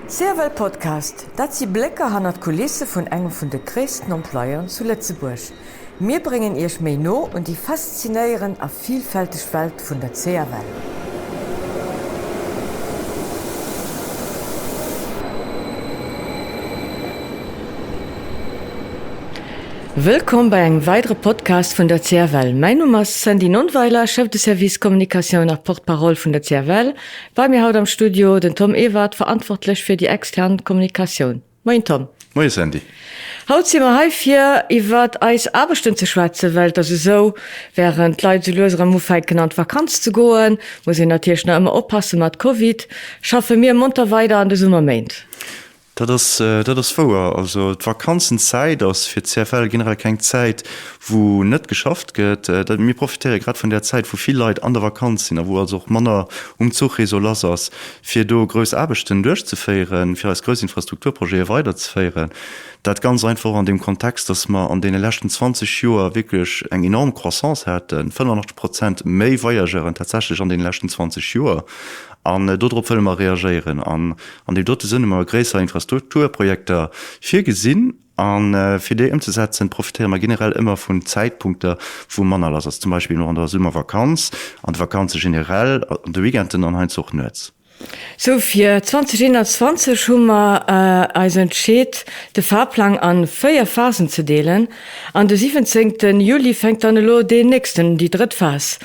CFL Podcast, dat si Blécker hannert d'Kulisse vun engem vun de gréissten Employeuren zu Lëtzebuerg. Mir bréngen Iech méi no un déi faszinéierend a vilfälteg Welt vun der CFL. Wëllkomm bei engem weidere Podcast vun der CFL. Mäin Numm ass Sandy Nonnweiler, Chef de Service Communication a Porte-parole vun der CFL. Bei mir haut am Studio den Tom Ewert, verantwortlech fir déi extern Kommunikatioun. Moien Tom. Moie Sandy. Haut si mer hei fir iwwert eis Aarbechten ze schwätzen, well et ass esou, wärend d'Leit esou lues erëm ufänken an d'Vakanz ze goen, muss een natierlech nach ëmmer oppasse mat Covid, schaffe mir monter weider an de Summerméint. Dat ass, dat ass wouer. Also d'Vakanzenzäit ass fir d'CFL generell keng Zäit, wou net geschafft gëtt. Dat, mir profitéiere grad vun där Zäit, wou vill Leit an der Vakanz sinn a wou also och manner um Zuchreseau lass ass, fir do grouss Aarbechten duerchzeféieren, fir eis grouss Infrastrukturprojete weiderzeféieren. Dat ganz einfach och an deem Kontext, dass mer an deene leschten 20 Joer wierklech eng enorm Croissance haten, 85 Prozent méi Voyageuren tatsächlech an deene leschten 20 Joer. An dodrop wëlle mer reagéieren. An an deem dote Sënn hu mer gréisser Infrastrukturprojekter virgesinn. A fir déi ëmzesetzen, profitéiere mer generell ëmmer vun Zäitpunkter, wou manner lass ass, zum Beispill och an der Summervakanz, an de Vakanze generell, an de Weekenden an heiansdo och nuets. Sou, fir 2021 hu mer eis entscheet, de Fahrplang a 4 Phasen ze deelen. An de 17 Juli fänkt dann elo deen nächsten, déi drëtt Phas.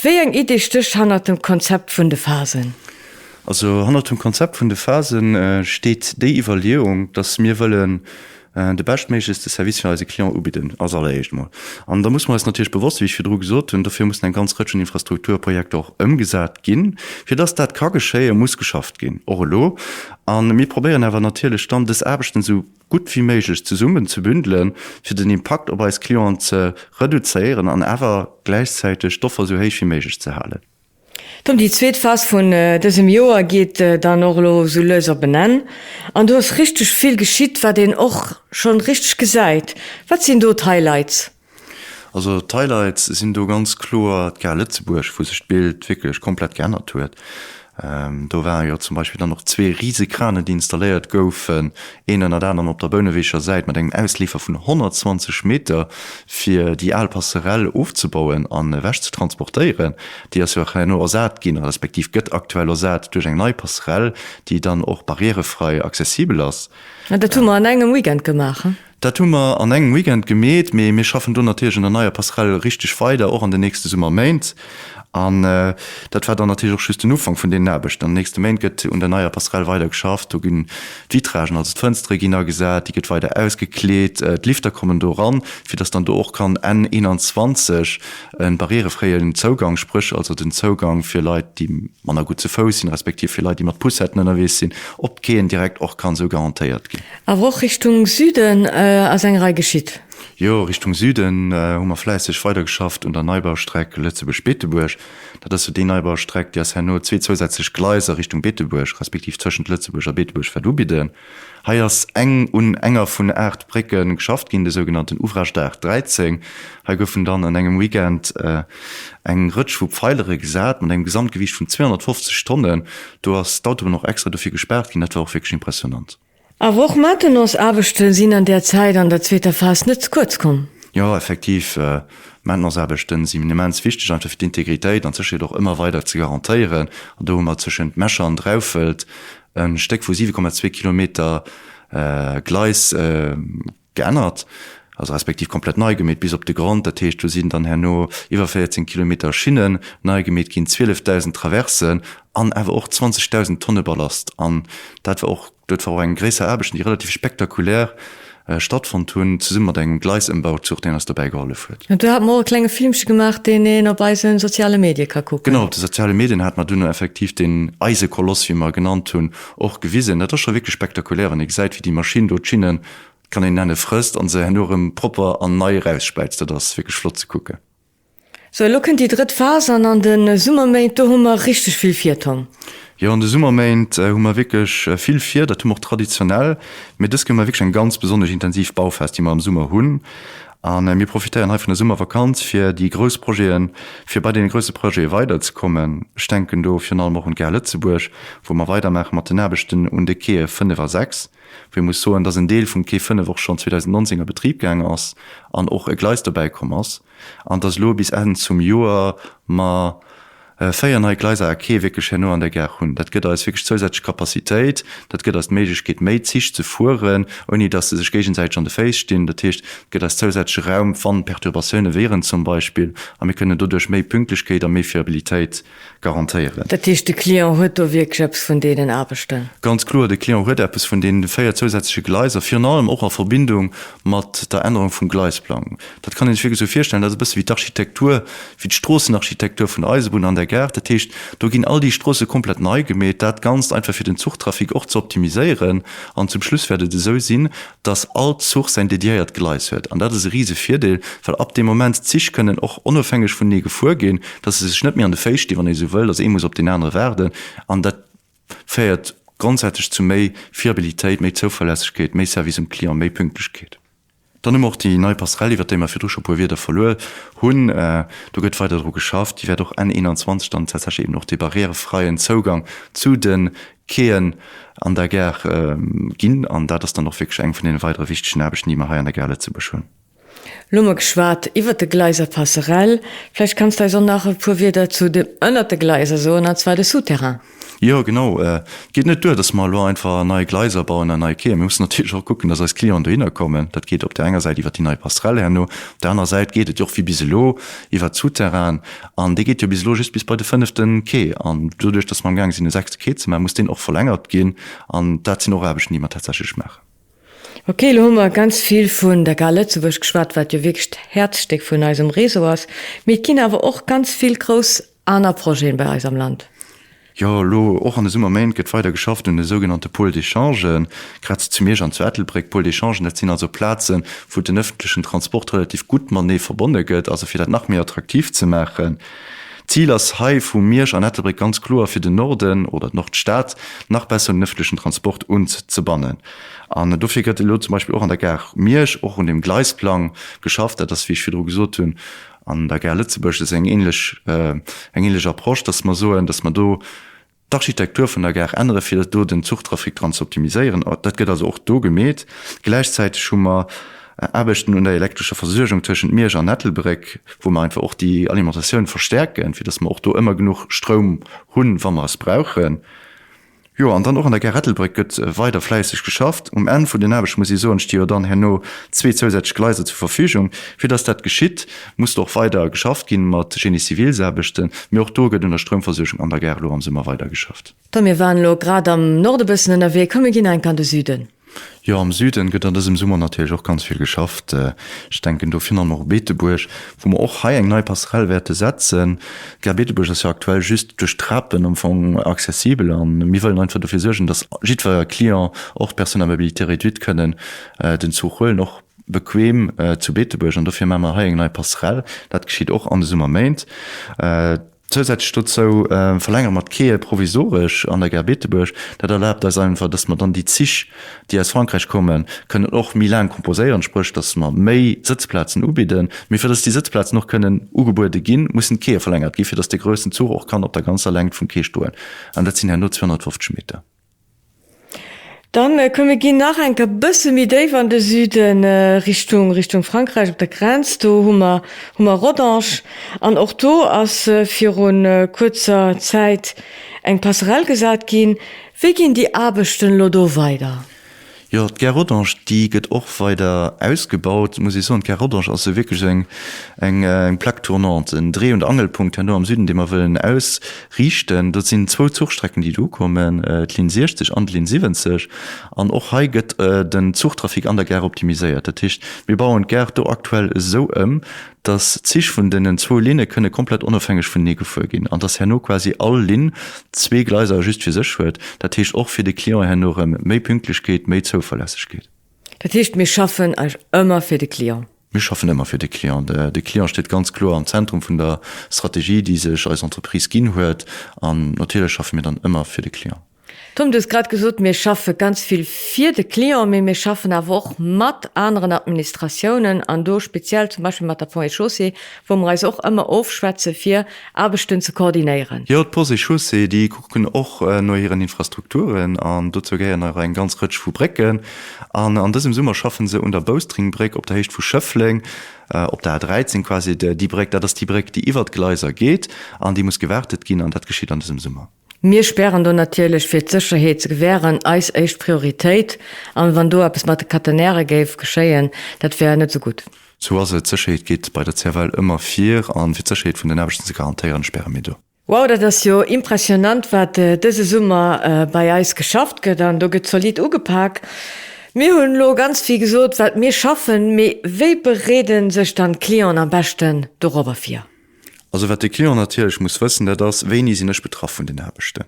Wéi eng Idee stécht hannert dem Konzept vun de Phasen? Also hannert dem Konzept vun de Phasen steet déi Iwwerleeung, dass mir wëllen de beschtméiglechste Service fir eise Client ubidden, als alleréischt emol. An da musse mer eis natierlech bewosst sinn, wéi ech virdru gesot hunn, dofir mussen eng ganz Rëtsch un Infrastrukturprojekter och ëmgesat ginn. Fir dass dat ka geschéien, muss geschafft ginn, och elo. A mir probéieren awer natierlech dann, dës Aarbechten esou gutt wéi méiglech zesummen ze bündelen, fir den Impakt op eis Clienten ze reduzéieren an awer gläichzäiteg d'Offer esou héich wéi méiglech ze halen. Tom, déi zweet Phas vun dësem Joer geet dann och elo esou lues op en Enn an do ass richteg vill geschitt, wat een och schonn richteg gesäit. Wat sinn do d'Highlights? Also d'Highlights sinn do ganz kloer d'Gare Lëtzebuerg, wou sech d'Bild wierklech komplett geännert huet. Do ware jo zum Beispill dann och zwee rise Kranen, déi installéiert goufen, een ënnert anerem op der Bouneweger Säit mat engem Ausleefer vun 120 Meter, fir déi al Passerelle ofzebauen an ewech ze transportéieren. Déi ass jo och herno ersat ginn, respektiv gëtt aktuell ersat duerch eng nei Passerelle, déi dann och barrièrefrei accessibel ass. An dat hu mer an engem Weekend gemaach, he? Dat hu mer an engem Weekend gemeet, mee mir schaffen do natierlech un der neier Passerelle richteg weider, och an den nächste Summerméint. An dat war dann natierlech och just den Ufank vun deenen Aarbechten. An den nächste Méint gëtt un der neier Passerelle weider geschafft. Do ginn d'Vitragen, also d'Fënstere ginn agesat, déi gëtt weider ausgekleet, d'Lifter kommen do eran, fir dass dann do och kann Enn 21 e barrièrefräien Zougang, spréch also den Zougang fir Leit, déi manner gutt ze Fouss sinn, respektiv fir Leit, déi mat Poussetten ënnerwees sinn, op d'Quaien direkt och kann esou garantéiert ginn. Awer och Richtung Süden ass eng Rei geschitt. Jo, Richtung Süden hu mer fläisseg weidergeschafft un der Neibaustreck Lëtzebuerg-Beetebuerg. Dat ass jo déi Neibaustreck, déi eis herno zwee zousätzlech Gleiser Richtung Beetebuerg, respektiv tëschent Lëtzebuerg a Beetebuerg wäert ubidden. Hei ass eng un enger vun 8 Brécke geschafft ginn, de sougenannten Ouvrage d'art 13. Hei goufen dann an engem Weekend eng Rëtsch vu Pfeilere gesat mat engem Gesamtgewiicht vun 250 Tonnen. Do ass d'Autobunn och extra dofir gespaart ginn. Dat war och wierklech impressionant. Awer och Maintenance-Aarbechte sinn an där Zäit an der zweeter Phas net ze kuerz komm. Jo, effektiv, Maintenance-Aarbechten sinn immens wichteg, einfach fir d'Integritéit an d'Sécherheet och ëmmer weider ze garantéieren. An do hu mer tëschent Mecher an Draufelt e Stéck vu 7,2 Kilometer Gleis geännert, also respektiv komplett nei gemeet bis op de Grond. Dat heescht, do sinn dann herno iwwer 14 Kilometer Schinnen nei gemeet ginn, 12.000 Traversen an awer och 20.000 Tonne Ballast. An dat war och, dat war och eng gréisser Aarbecht, déi relativ spektakulär stattfonnt hunn, zesumme mat engem Gleisëmbauzuch, deen eis dobäi gehollef huet. An do hate mer och e klenge Filmche gemaach, deen een op eise soziale Medie ka kucken. Genau, op de soziale Medien hate mer dunn effektiv deen Eisekoloss, wéi mer e genannt hunn, och gewisen. Dat ass scho wierklech spektakulär, wann ee gesäit, wéi déi Maschinn do d'Schinnen, kann een nennen, frësst an se herno erëm propper an nei erausspäizt. Dat ass wierklech flott ze kucken. Sou, elo kënnt déi drëtt Phas an an de Summerméint, do hu mer richteg vill vir, Tom. Jo, an de Summerméint hu mer wierklech vill vir. Dat hu mer och traditionell. Mee dës Kéier hu mer wierklech eng ganz besonnesch intensiv Bauphas, déi mer am Summer hunn. A mir profitéieren hei vun der Summervakanz, fir déi grouss Projeten, fir bei deene grousse Projete weiderzekommen. Ech denken do virun allem och un d'Gare Lëtzebuerg, wou mer weidermaache mat den Aarbechten un de Quaie 5 a 6, wou ee muss soen, dass en Deel vum Quai 5 och schonn 2019 a Betrib gaang ass an och e Gleis dobäi komm ass, an dass elo bis Enn zum Joer mer 4 nei Gleiser a Quaie wierklech herno an der Gare hunn. Dat gëtt eis wierklech zousätzlech Capacitéit, dat gëtt eis d'Méiglechkeet méi Zich ze fueren, ouni dass se sech géigesäiteg an de Féiss stinn. Dat heescht, et gëtt eis zousätzleche Raum, wann Perturbatioune wieren zum Beispill, a mir kënnen doduerch méi Pünktlechkeet a méi Fiabilitéit garantéieren. Dat heescht, de Client huet do wierklech eppes vun deenen Aarbechten? Ganz kloer, de Client huet eppes vun deenen 4 zousätzleche Gleiser, virun allem och a Verbindung mat der Ännerung vum Gleisplang. Dat kann ee sech wierklech esou virstellen, dat ass e bësse wéi d'Architektur, wéi d'Stroossenarchitektur vun der Eisebunn an der Gare. Dat heescht, do ginn all déi Stroosse komplett nei gemeet, dat Ganzt einfach fir den Zuchtrafic och ze optimiséieren. An zum Schluss wäert et esou sinn, dass all Zuch säin dediéiert Gleis huet. An dat ass e rise Virdeel, well ab deem Moment d'Zich kënnen och onofhängeg vunenee gefuer ginn, dass se sech net méi an de Féiss stinn, wann ee esou wëll, dass ee muss op deen anere waarden. An dat féiert grondsätzlech zu méi Fiabilitéit, méi Zouverlässegkeet, méi Service um Client, méi Pünktlechkeet. Dann hu mer och déi nei Passerelle, iwwert déi mer virdru scho e puer Wierder verluer hunn. Do gëtt weider dru geschafft. Déi wäert och Enn 21 dann tatsächlech eben och dee barrièrefreien Zougang zu de Quaien an der Gare ginn. An dat ass dann och wierklech eng vun deene weidere wichtegen Aarbechten, déi mer hei an der Gare Lëtzebuerg hunn. Elo hu mer geschwat iwwert de Gleiser Passerelle. Vläicht kanns de eis och nach e puer Wierder zu dem ënnert de Gleiser soen, an zwar de Souterrain. Jo, genau. Et geet net duer, dass mer elo einfach nei Gleiser bauen an nei Quaien. Mir mussen natierlech och kucken, dass eis Clienten dohinner kommen. Dat geet op där enger Säit iwwer déi nei Passerelle herno. Op där anerer Säit geet et jo och wéi bis elo iwwer d'Souterrainen. An dee geet jo bis elo just bis bei de fënnefte Quai. An doduerch, dass mer amgaang sinn, e sechste Quai ze maachen, muss deen och verlängert ginn. An dat sinn och Aarbechten, déi mer tatsächlech maachen. Ok, elo hu mer ganz vill vun der Gare Lëtzebuerg geschwat, wat jo wierklech d'Häerzstéck vun eisem Réseau ass. Mee et ginn awer och ganz vill grouss aner Projeten bei eis am Land. Jo, elo och an de Summerméint gëtt weider geschafft un de sougenannte Pôles d'échangen, grad zu Miersch an zu Ettelbréck. Pôles d'échangen, dat sinn also Plazen, wou den ëffentlechen Transport relativ gutt matenee verbonne gëtt, also fir dat nach méi attraktiv ze maachen. D'Zil ass hei vu Miersch an Ettelbréck ganz kloer, fir den Norden oder d'Nordstad nach besser un den ëffentlechen Transport unzebannen. An dofir gëtt elo zum Beispill och an der Gare Miersch och un dem Gleisplang geschafft. Dat ass, wéi ech virdru gesot hunn, an der Gare Lëtzebuerg ass eng ähnlech, eng ähnlech Approche, dass mer soen, dass mer do d'Architektur vun der Gare ännere fir do den Zuchtrafic dran ze optimiséieren. Dat gëtt also och do gemeet. Gläichzäiteg hu mer Aarbechten un der elektrescher Versuergung tëschent Miersch an Ettelbréck, wou mer einfach och déi Alimentatioun verstärken, fir dass mer och do ëmmer genuch Stroum hunn, wa mer es brauchen. Jo, an dann och an der Gare Ettelbréck gëtt weider fläisseg geschafft. Um Enn vun den Aarbechte, muss ee soen, sti jo dann herno zwee zousätzlech Gleiser zur Verfügung. Fir dass dat geschitt, muss do och weider geschafft ginn mat Génie-civils-Aarbechten. Mee och do gëtt un der Stroumversuergung an der Gare elo am Summer weider geschafft. Tom, mir waren elo grad am Norde bëssen ënnerwee, komm mir ginn enk an de Süden. Jo, am Süden gëtt an dësem Summer natierlech och ganz vill geschafft. Ech denken do virun allem och u Beetebuerg, wou mer och hei eng nei Passerelle wäerte setzen. D'Gare Beetebuerg ass jo aktuell just duerch d'Trapen am Fong accessibel a mir wëllen einfach dofir suergen, dass jiddwer Client, och d'Personnes à mobilité réduite, kënnen den Zuch huelen, och bequem zu Beetebuerg. An dofir maache mer hei eng nei Passerelle. Dat geschitt och an de Summerméint. Zousätzlech dozou verlängere mer d'Quaie provisoresch an der Gare Beetebuerg. Dat erlaabt eis einfach, dass mer dann déi Zich, déi aus Frankräich kommen, kënnen och méi laang composéieren, spréch dass mer méi Sëtzplazen ubidden. Mee fir dass déi Sëtzplazen och kënnen ugebuede ginn, mussen d'Quaie verlängert ginn, fir dass dee groussen Zuch och kann op der ganzer Längt vum Quai stoen. An dat sinn herno 250 Meter. Dann komm mir ginn nach eng Kéier bësse méi déif an de Süden, Richtung, Richtung Frankräich op der Grenz. Do hu mer, hu mer Rodange. An och do ass viru kuerzer Zäit eng Passerelle gesat ginn. Wéi ginn déi Aarbechten elo do weider? Jo, d'Gare Rodange, déi gëtt och weider ausgebaut, muss ech soen. D'Gare Rodange ass jo wierklech esou eng, eng, eng Plaque tournante, en Dréi und Angelpunkt herno am Süden, dee mer wëllen aus, Riichten. Dat sinn zwou Zuchstrecken, déi do ukommen, d'Linn 60 an d'Linn 70. An och hei gëtt den Zuchtrafic an der Gare optimiséiert. Dat heescht, mir bauen d'Gare do aktuell esou ëm, dass d'Zich vun deenen zwou Linne kënne komplett onofhängeg vunenee gefuer ginn an dass herno quasi all Linn zwee Gleiser just fir sech huet. Dat heescht och fir de Client herno erëm méi Pünktlechkeet, méi Zouverlässegkeet. Dat heescht, mir schaffen eigentlech ëmmer fir de Client. Mir schaffen ëmmer fir de Client. De Client steet ganz kloer am Zentrum vun der Strategie, déi sech eis Entreprise ginn huet. An natierlech schaffe mir dann ëmmer fir de Client. Tom, du hues grad gesot, mir schaffe ganz vill fir de Client, mee mir schaffen awer och mat aneren Administratiounen an do speziell zum Beispill mat der Ponts et Chaussées, wou mer eis och ëmmer ofschwätze fir Aarbechten ze koordinéieren. Jo, d'Ponts et Chaussées, déi kucken och no hiren Infrastrukturen an dozou gehéieren och eng ganz Rëtsch vu Brécken. An an dësem Summer schaffen se un der Boustringbrëck op der Héicht vu Schëffleng, op der A13 quasi. Déi Bréck, dat ass déi Bréck, déi iwwert d'Gleiser geet an déi muss gewartet ginn an dat geschitt an dësem Summer. Mir spären do natierlech, fir d'Sécherheet ze gewähren, eis éischt Prioritéit. An wann do eppes mat de Catenairë géif geschéien, dat wär net esou gutt. Sou ass et. D'Sécherheet geet bei der CFL ëmmer vir. An fir d'Sécherheet vun den Aarbechten ze garantéieren, späre mir do. Wow, dat ass jo impressionant, wat dëse Summer bei eis geschafft gëtt. An do gëtt zolidd ugepak. Mir hunn elo ganz vill gesot, wat mir schaffen. Mee wéi bereede sech dann d'Clienten am beschten dorobber vir? Also wat de Client natierlech muss wëssen, dat ass, wéini sinn ech betraff vun den Aarbechten.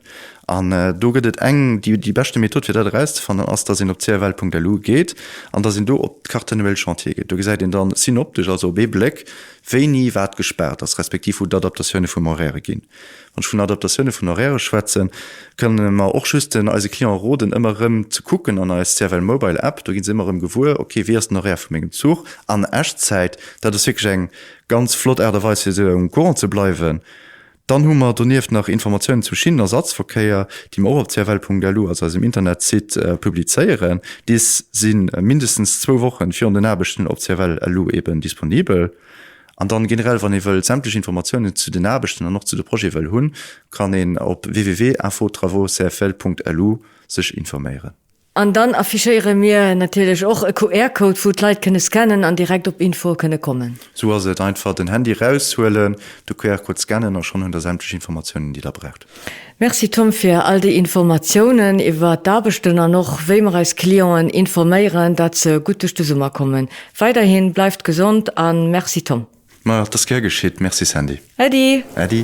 An do gëtt et eng, déi déi beschte Method fir dat erauszefannen ass, datt een op cfl.lu geet an datt een do op d'Carte annuelle chantier geet. Do gesäit een dann synoptesch, also op ee Bléck, wéini wat gespaart ass, respektiv wou d'Adaptatioune vum Horaire ginn. Wann ech vun Adaptatioune vun Horairë schwätzen, kënne mer och just den eise Cliente roden, ëmmer erëm ze kucken an eis CFL Mobile App. Do gi se ëmmer erëm gewuer, ok, wéi ass den Horaire vu mengem Zuch an Echtzäit. Dat ass wierklech eng Ganz flott Aart a Weis fir esou um Courant ze bleiwen. Dann hu mer donieft nach Informatiounen zum Schinnenersatzverkéier, déi mer och op cfl.lu, also eisem Internetsite, publizéieren. Des si mindestens zwou Wochen virun den Aarbechten op cfl.lu eben disponibel. An dann generell, wann ee wëll sämtlech Informatiounen zu den Aarbechten an och zu de Projete wëll hunn, kann een op www.infotravauxcfl.lu sech informéieren. An dann affichéiere mir natierlech och e QR-Code, wou d'Leit kënne scannen an direkt op Info kënne kommen. Sou ass et, einfach den Handy eraushuelen, de QR-Code scannen a schonn hunn der sämtlech Informatiounen, déi der braucht. Merci Tom fir all déi Informatiounen iwwer d'Aarbechten an och wéi mer eis Clienten informéieren, dat se gutt duerch de Summer kommen. Weiderhin bleift gesond a Merci Tom. Ma et ass gär geschitt. Merci Sandy. Äddi. Äddi.